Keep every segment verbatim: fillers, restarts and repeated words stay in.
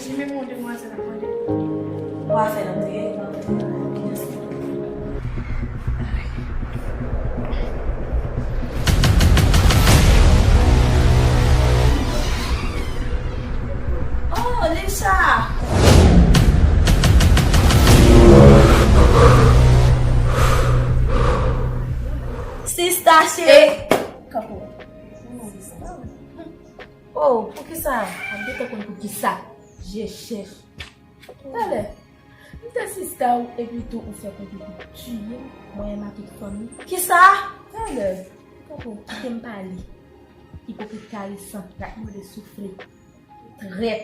Li menm yon demwazèl ap mande. Ou pa fè l antre, li pa antre nan kidnape. Oh, Lisha! Sista cheri! Kanpe. Oh, poukisa? M gentan konn poukisa. Je chèch. Talè, m te sista w epi tou ou fè konplo pou tiye m, mwen ak tout fanmi. Kisa? Talè, kanpe, kite m pale. Ipokrit karisan, rat mòde soufle. Trèt.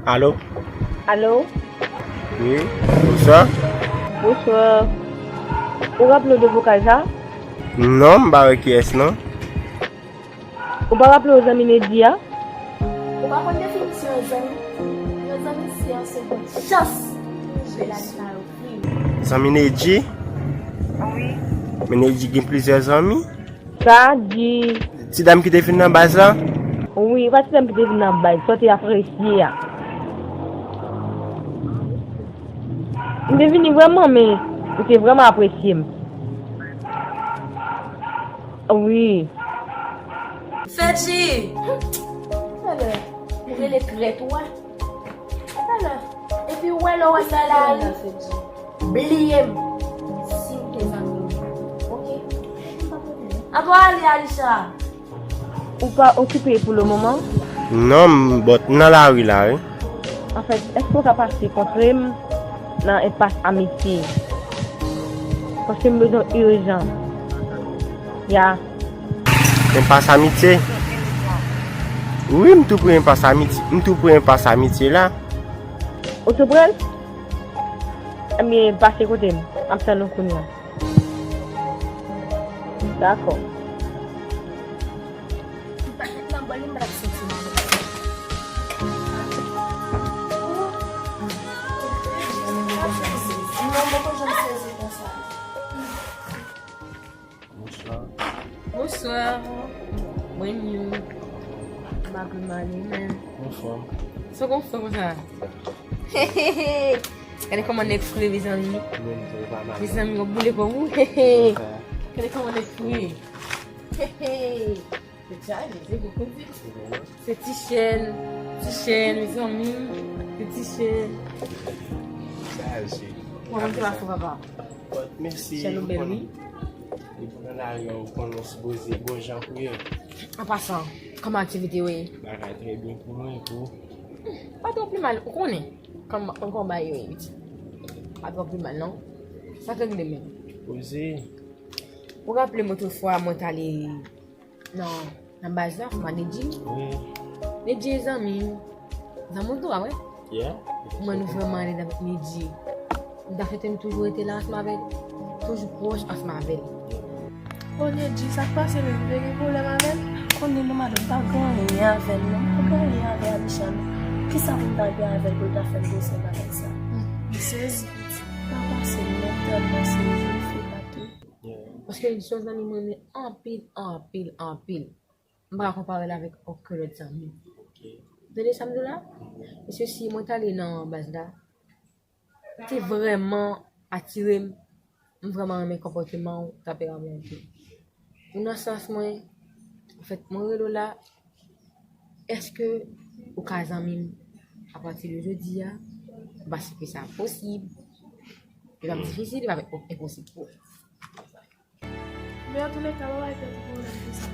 Alo? Alo? Wi, bonswa. Bonswa. Ou raple w de vokal sa? Non, m pa wè kiyès non. Ou pa raple w zanmi Nedi a? Ou pa konn definisyon yon zanmi? Yon zanmi se yon segond chans. Zanmi Nedi? Wi. Men Nedi gen plizyè zanmi? Sa di. Ti dam ki te vin nan baz la? Wi, pa ti dam ki te vin nan baz, sa w te apresye a. M te vini vrèman, men ou te vrèman apresye m. Wi. Fedji! Talè, ou rele trèt ou a? Talè, epi ou wè lè w wè sa la ri. Bliye m. Si m te zanmi w, oke? Apa w ale, Alisha? Ou pa okipe pou le moman? Non, m, but m nan lari la, wi. Anfèt, èske w ka pase kontre m nan enpas amitye? Paske m bezwen w ijan. Ya. Enpas amitye? Wi, m tou pre enpas amitye. M tou pre enpas amitye la. Ou tou pre l? Ebyen, pase kote m. M ap tann ou kounye a. Dakò. M pa t nan bòl li, m pa t ap soti nan bòl. Non, mwen pa janm sezi konsa. Bonswa. Bonswa. Mwen menm. M pa pi mal, ou menm? Anfòm. Sa w konn fè konsa? Gade kòman nèg fre, mezanmi. Mezanmi, w ap boule kò w. Gade kòman nèg fre. Se chaje, se gwo koze. Se ti chèn, ti chèn, mezanmi. Se ti chèn. Chaje. Kòman sa va, papa? Mèsi. Chèn ou bèl, wi. Depi w nan lari a, ou konnen w sipoze gon jan pou ye. An pasan, kòman aktivite yo ye? Bagay trè byen pou mwen, e pou ou? Pa twò pi mal, ou konnen. Kòman, kòman bagay yo ye, pitit? Pa twò pi mal, non. Sa k regle menm? Poze. Ou raple m otrefwa, mwen t ale nan, nan baz la, ansanm ak Nedji. Wi. Nedji e zanmi m. Zanmi w tou a, wi. Yeah. Mwen, nou vrèman anlèd avèk Nedji. M ta swete m toujou rete la ansanm avè l. Toujou pwòch ansanm avè l. Yeah. O Nedji, sa k pase menm? Ou te gen pwoblèm avè l? Konnen non, madanm, m pa gen anyen avè l, non. M pa gen anyen avè Alisha, non. Kisa pou m ta gen avè l pou l ta fè m gwo sèl bagay sa? M sezi, pitit. Pa pase m, non, m tèlman sezi, m fè pati. Paske li se yon zanmi mwen renmen anpil, anpil, anpil. M pa ka konpare l avèk okenn lòt zanmi. Tande sa m di w la? Mesye, si mwen t ale nan baz la, li te vrèman atire m. M vrèman renmen konpòteman w, tanperaman w tou. Ou nan sans mwen, anfèt, mwen rele w la, èske ou ka zanmi m apati de jodi a? M panse ke sa posib. Li p ap difisil, li p ap enposib pou ou. Men antouleka, pa bay tèt ou pwoblèm pou sa.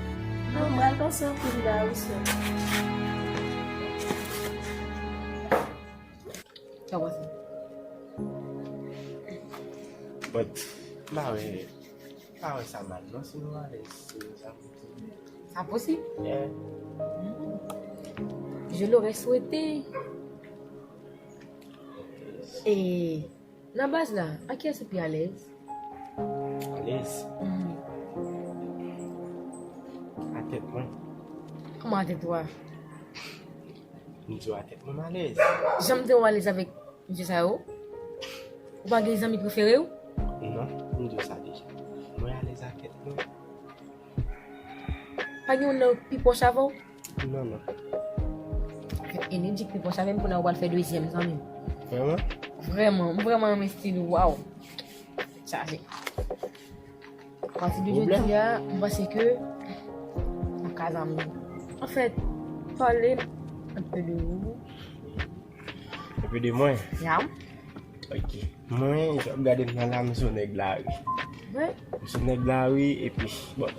Non, m pral panse anpil la, wi, sè. Sa w panse? But, m pa wè, m pa wè sa mal, non, si nou alèz, si nou sa posib. Sa posib? Yeah. Hmm. Je l'aurais souhaité. E nan baz la, ak kiyès ou pi alèz? Alèz? Mhm. A tèt mwen. Kòman a tèt ou a? M di w a tèt mwen m alèz. Jan m te wè w alèz avèk mesye sa yo? Ou pa gen zanmi prefere w? Non, m di w sa deja. Mwen alèz ak tèt mwen. Pa gen youn nan yo pi pwòch avè w? Non, non. Avèk enèji k pi pwòch avè m, kounye a ou pral fè dezyèm zanmi m. Vrèman? Vrèman, m vrèman renmen stil ou, waw. Tèt chaje. Apati de jodi a, m panse ke n ap ka zanmi. Anfèt, pale m un peu de ou. Un peu de mwen? Ya. Ok. Mwen, jan w ap gade m nan la, m se yon nèg lari. Wi. M se yon nèg lari, epi, bon,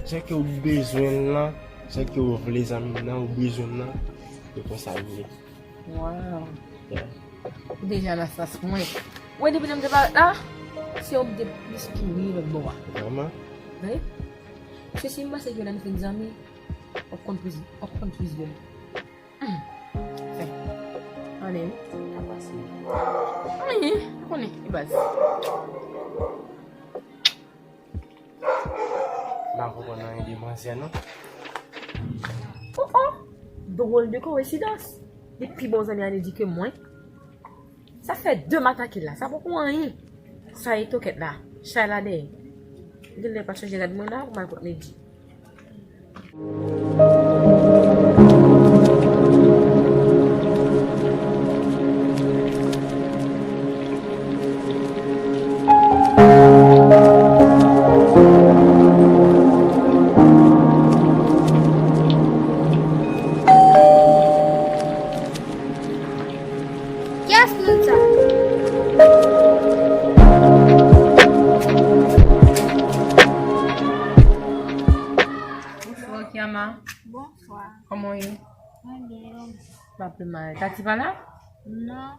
jan ke w bezwen l lan, jan ke w vle zanmi m nan, ou bezwen m nan, e konsa l ye. Waw. Yeah. Ou deja nan sans mwen. Ou wè depi lè m te parèt la, se ou m te plis ki ri lòt bò a. Vrèman? Wi. Se si m panse ke lè n fin zanmi, w ap konn plis, w ap konn plis de m. Hmm. Fè. Ann, wi. Sa pase. Wi, ou konnen, e baz. M pa konprann anyen de manzè non. Oh, oh! Drôle de coïncidence. Li pi bon zanmi Anedji ke mwen. Sa fè de m atake l la. Sa poko anyen. Sa e tokèt la. Chay la dèyè. Genlè pa chanje rad mwen la pou m al kot Nedji. Kiyès moun sa? Bonsoir, Kiama. Bonsoir. Kòman w ye? Mwen byen, e ou? Pa pi mal. Tati pa la? Non.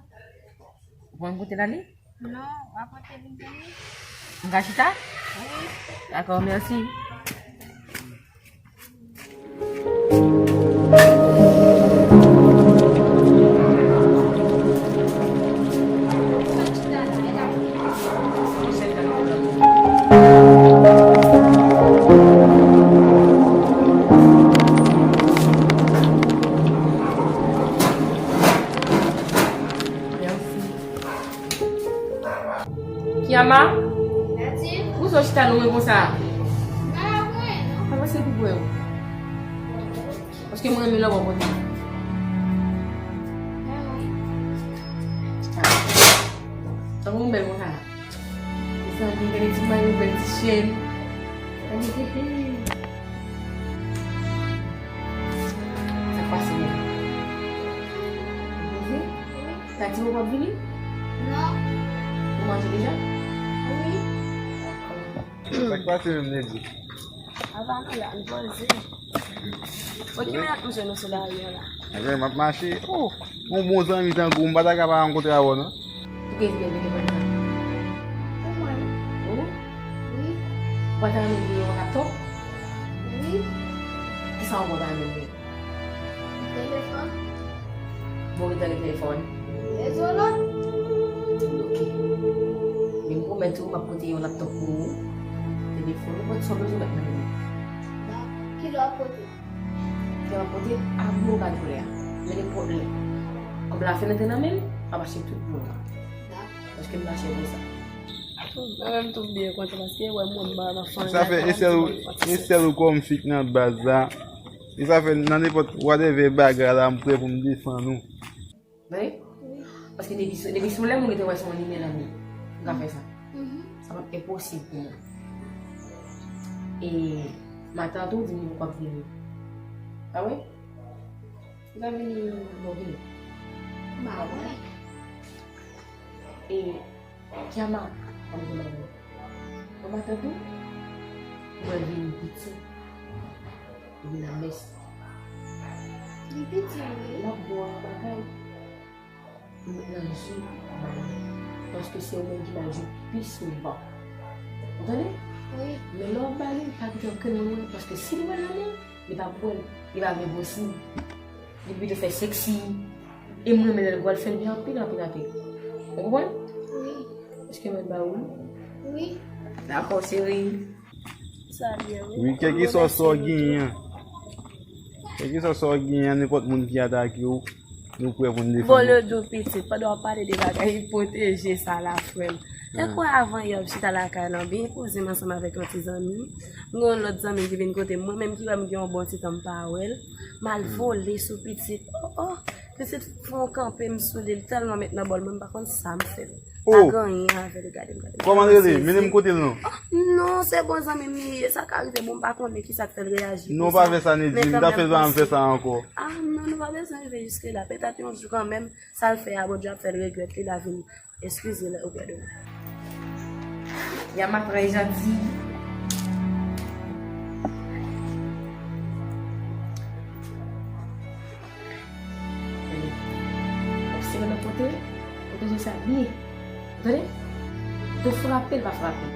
Ou konn kote l ale? Non, w ap pote vin pou li? M ka chita? Wi. Dakò, mèsi. Mèsi. Kiama? Natif? Poukisa w chita lwen konsa? M pa la pou anyen, non. Avanse pou pran yon. Paske mwen renmen lè w ap pote. Mwen, wi. Tankou w bèl konsa. Mezanmi, gade ti mayo, bèl ti chèn. Gade, gade. Sa k pase menm? Poze? Wi. Tati ou p ap vini? Non. Ou manje deja? Wi. Sa k pase menm, Nedji? Apa nou la, nou poze. Bon, ki mennaj nou jwenn nou sou lari an la? Anfen, m ap mache. Oh, yon bon zanmi tankou w, m pa ta ka pa rankontre avè w, non. Ou gen byen telefòn sa? Pou mwen. Ou? Wi. Ou pa ta renmen gen yon laptop? Wi. Kisa w ankò ta renmen gen? Telefòn. Bon, ou gentan gen telefòn? Rezo la. Ok. Men m pwomèt ou, m ap pote yon laptop pou ou. Telefòn, nenpòt sa w bezwen, w ap mande m. Dakò. Kilè w ap pote? Kilè w ap pote? Apre w ka di lè a. Men nenpòt lè. Kòb la fin antre nan men m, m ap achte tout pou ou. Dakò. Paske m pa chè konsa. Mwen menm tou m byen kontan paske wè mwen m pa nan fanmi. Sa fè e sèl ou, e sèl ou kòm fi k nan baz la. E sa fè nan nenpòt whatever bagay la, m prè pou m defann ou. Wi. Paske depi sou, depi sou lè mwen te wè se yon limen nan men m ka fè sa. Mhm. Sa p ap enposib pou mwen. E matant ou di m li poko ap vini. A wi? Li ka vini, bon, vini. Ba wè. E Kiama, ann di bagay. Ou pa tande? Mwen vin piti. Vin nan mès. Li piti, wi. L ap bon an bagay. Ou met nan jou bay li. Paske se ou menm ki bay jou pi souvan. Ou tande? Wi. Men lè w ap bay li, pa kite okenn moun wè l, paske si li wè l nan men, li p ap wè l, li p ap enposib. Li pito fè seksi. E m renmen lè l gwo, l fè l byen anpil, anpil, anpil. Ou konprann? Wi. Èske mwen ba ou l? Wi. Dakò, cheri. Sa byen, wi. Wi, kèlkeswa sa w genyen an. Kèlkeswa sa w genyen an, nenpòt moun ki atake w, Nou prè pou n defann nou. Bon, Lodou pitit, pandan w ap pale de bagay pwoteje sa la, frè m. Te kwè avan yè w chita lakay lan, byen poze m ansanm avèk yon ti zanmi m. M gen yon lòt zanmi m ki vin kote m, mwen menm ki wè m gen yon bon ti tan m pa wè l. M al vole sou pitit. Oh, oh! Pitit fè yon kanpe m sou li, l tèlman met nan bòl mwen, m pa konn sa m fè l. Oh! Pa gen anyen avè l, gade m, gade m. Kòman l rele? Mennen m kote l non. Oh, non, se bon zanmi m li ye, sa ka rive, bon, m pa konnen kisa k fè l reyaji konsa. Non, pa fè sa, Nedji, m ta fè l pa m fè sa ankò. Ah, non, nou pa bezwen rive jiske la. Petèt yon jou kanmenm, sa l fè a, Bondye ap fè l regrèt li, l a vin eskize l oprè de nou. Yama trè janti. Gade. Obsève nan kote, pwoteje sa byen. Ou tande? Tou frape l, pa frape l.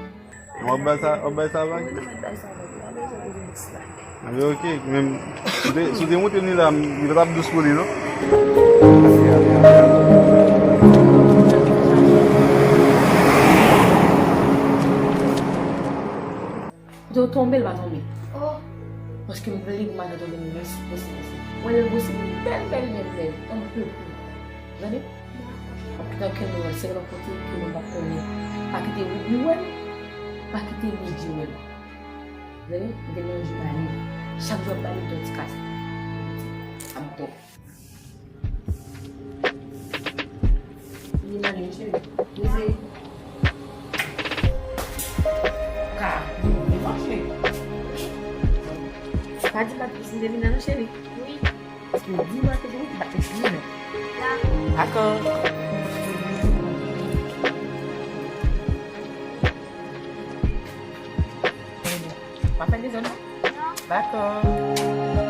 W ap bay sa, w ap bay sa vag? Wi, nou mèt bay sa vag. Nou pa bezwen pou nou dislike. Ah, men ok, men si w te, si w te montre m li la, m, li pa t ap dous pou li, non? Kote w tonbe, l pa tonbe. Oh! Paske m vle pou madanm tonbe, men mèsi, mèsi, mèsi. Mwen, lè l bwose m bèl, bèl, bèl, bèl. Ann pe pou. Tande? Ap kite ankenn moun sèl yon kote ke moun pa konnen. Pa kite Ruby wè l, pa kite Luigi wè l. Tande? Kite Luigi ba li. Chak jou ap ba li dòt kas. Ap dòt. Li nan li, cheri. Li se ka. Li fò, cheri. Pa di pa t pou sinde vin nan, cheri. Wi. Paske di mwen ke wi, pa te fini. Dakò. Pa fè dezòd non. Dakò.